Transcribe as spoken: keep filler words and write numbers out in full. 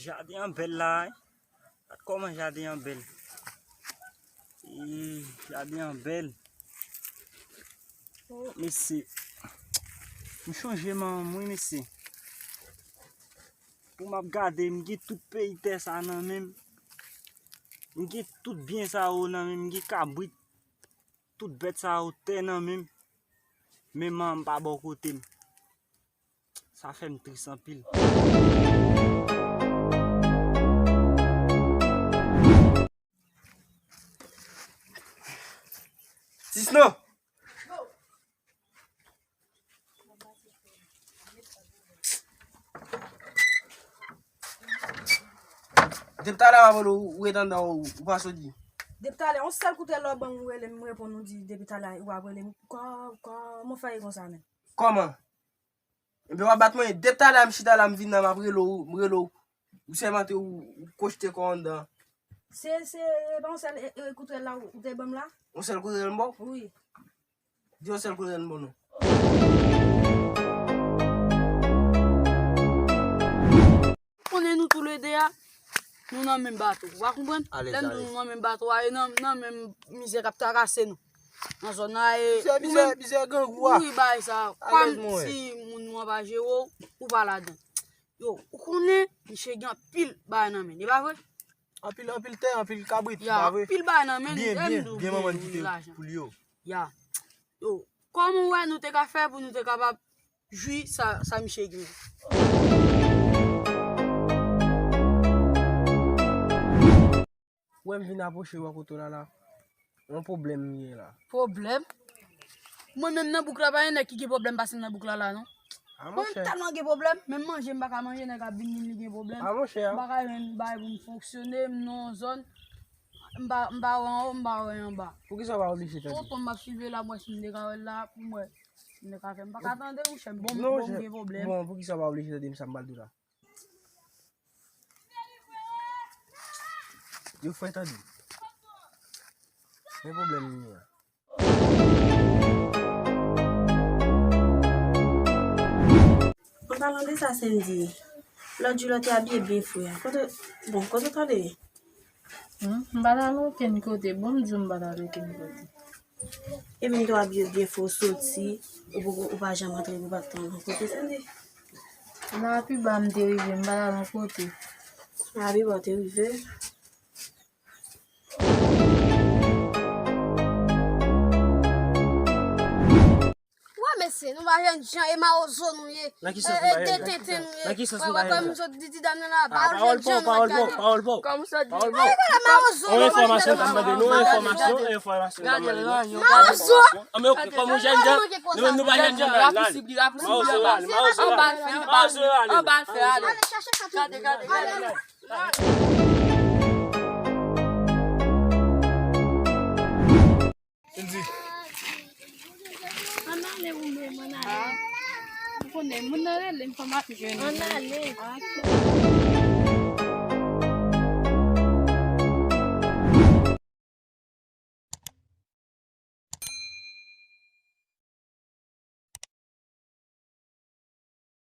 Jaden an bèl la, wi. Gad kòman jaden an bèl. Ee, jaden an bèl. Oh, mesye. M chonje manman m, wi, mesye. Pou m ap gade, m gen tout peyi tè sa nan men m. M gen tout byen sa yo nan men m. M gen kabrit. Tout bèt sa yo tè nan men m. Men manman m pa bò kote m. Sa fè m tris anpil. Tisno! Depi talè m ap rele w, ou ret anndan, ou, ou pa soti. Depi talè, yon sèl kout rele w ban m, ou rele m, m reponn ou di depi talè ou ap rele m. Kò-, kòman w fè ye konsa menm? Kòman? Ebyen w ap bat mwen, depi talè m chita la, m vin la, m ap rele w, m rele w. Ou sèmante, ou, ou kwochte kò w anndan. Se, se, e pa yon sèl, e, e, kout rele la ou, ou te ban m la? Yon sèl kout rele m ba w? Wi. Di yon sèl kout rele m ba w non. Konnen nou toulede a, nou nan menm bato. Ou pa konprann? Alèz, alèz. Lè m di w nou nan menm bato a, e nan, nan menm mizè k ap trakase nou. Nan zòn nan, e, mizè, ou menm, mizè grangou a. Wi, bagay sa. Alèz, kòm mwen. Si moun nou an pa jere w, ou pa ladan. Yo, ou konnen, misye gen anpil bagay nan men, e pa vre? Anpil, anpil tè, anpil kabrit, ya, pa vre? Anpil bagay nan men, byen, byen, byen manman l kite pou li yo. Ya. Yo, kòman w wè nou te ka fè pou nou te kapab jwi sa, sa misye gen? Ou wè m vin apwoche w kote w la la. Yon pwoblèm m gen la. Pwoblèm? Mwen menm nan bouk la, pa gen nèg ki gen pwoblèm pase m nan bouk la la, non. A, monchè. Mwen tèlman gen pwoblèm, menm manje m pa ka manje, nèg ap vin di m li gen pwoblèm. A, monchè. M pa ka jwenn bagay pou m fonksyone, m nan yon zòn, m pa, m pa wè anwo, m pa wè anba. Poukisa w pa oblije tande? Tonton m ap swive la, m wè si m te ka wè l la, pou m wè si m te ka fè. M pa ka tande, monchè, m bon, m bon, m gen pwoblèm. Bon, poukisa w pa oblije tande m sa m pral di w la? Yo fè tande. Men pwoblèm li a. An palan de sa, Sendy, lòt jou lè w te abiye byen fre a, kote, bon, kote w t ale? Hmm, m pa t al okenn kote. Bon, m di w m pa t al okenn kote. Epi m te w abiye byen fre, w soti, ou poko, ou pa janm antre, ou pa t al nan kote, Sendy? Nan Apiba m te rive, m pa t al nan kote. Nan Apiba w te rive? Wè, mesye, nou pa jènjan, e mawozo nou ye. Nan ki sans nou pa jènjan? Nan ki sans nou pa jènjan? Wè, wè, kòm m sot di ti dam nan la, pa jènjan nou ap gade. Pawòl pa w, pawòl pa w. Kòm m sot di. Pawòl pa w. Ay, wè, mawozo nou. On enfòmasyon, ta m mande nou, on enfòmasyon, on enfòmasyon, ta m mande nou. Mawozo. A, men kòm ou jènjan, nou menm nou pa jènjan, nan, nan. Mawozo, mawozo, mawozo, mawozo. Anba l fè, anba l fè, ale. Gade, gade, gade. Ann ale ou menm, ann ale. Ou konnen, moun nan rele m, fò m ap jwenn li. Ann ale. Ah, ok.